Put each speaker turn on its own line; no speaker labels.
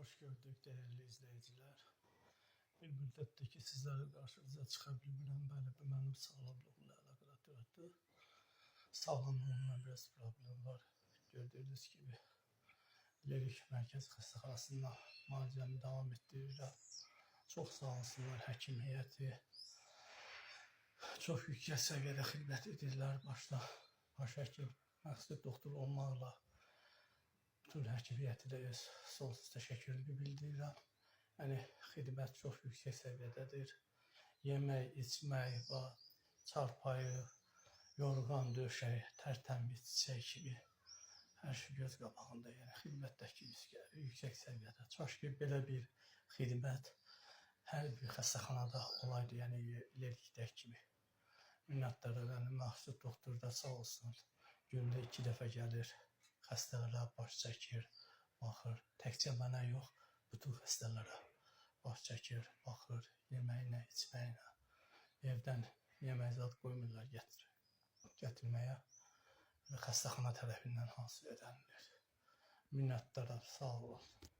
Xoş gördük değerli izleyiciler. Bir müddətdir ki, sizlərə qarşınıza çıxa bilmirəm. Bəli, bu mənim sağlamlığımla əlaqədardır. Sağlamlığımla biraz problem var. Gördüyünüz gibi Lerik Mərkəz Xəstəxanasında müalicəmi davam etdirirəm. Çox sağ olsunlar həkim heyəti. Çox yüksək səviyyədə xidmət edirlər. Başda baş həkim, məxsus doktor olmaqla bütün həkim heyəti də öz sonsuz təşəkkürümü bildirirəm. Yəni xidmət çox yüksək səviyyədədir. Yemək, içmək və çarpayı, yorğan, döşək, tərtəmiz, çiçək kimi hər şey göz qabağında, yəni xidmətdəki yüksək səviyyədə. Kaş ki belə bir xidmət hər bir xəstəxanada olaydı, yəni Lerikdəki kimi. Minnətdaram, yəni məxsus doktor da sağ olsun. Gündə 2 dəfə gəlir, xəstələrə baş çəkir, baxır. Təkcə mənə yox, bütün xəstələrə baş çəkir, baxır, yeməyinə, içməyinə. Evdən yemək zad qoymurlar gətirməyə. Və xəstəxana tərəfindən hansı ödənilir. Minnətdaram, sağ olun.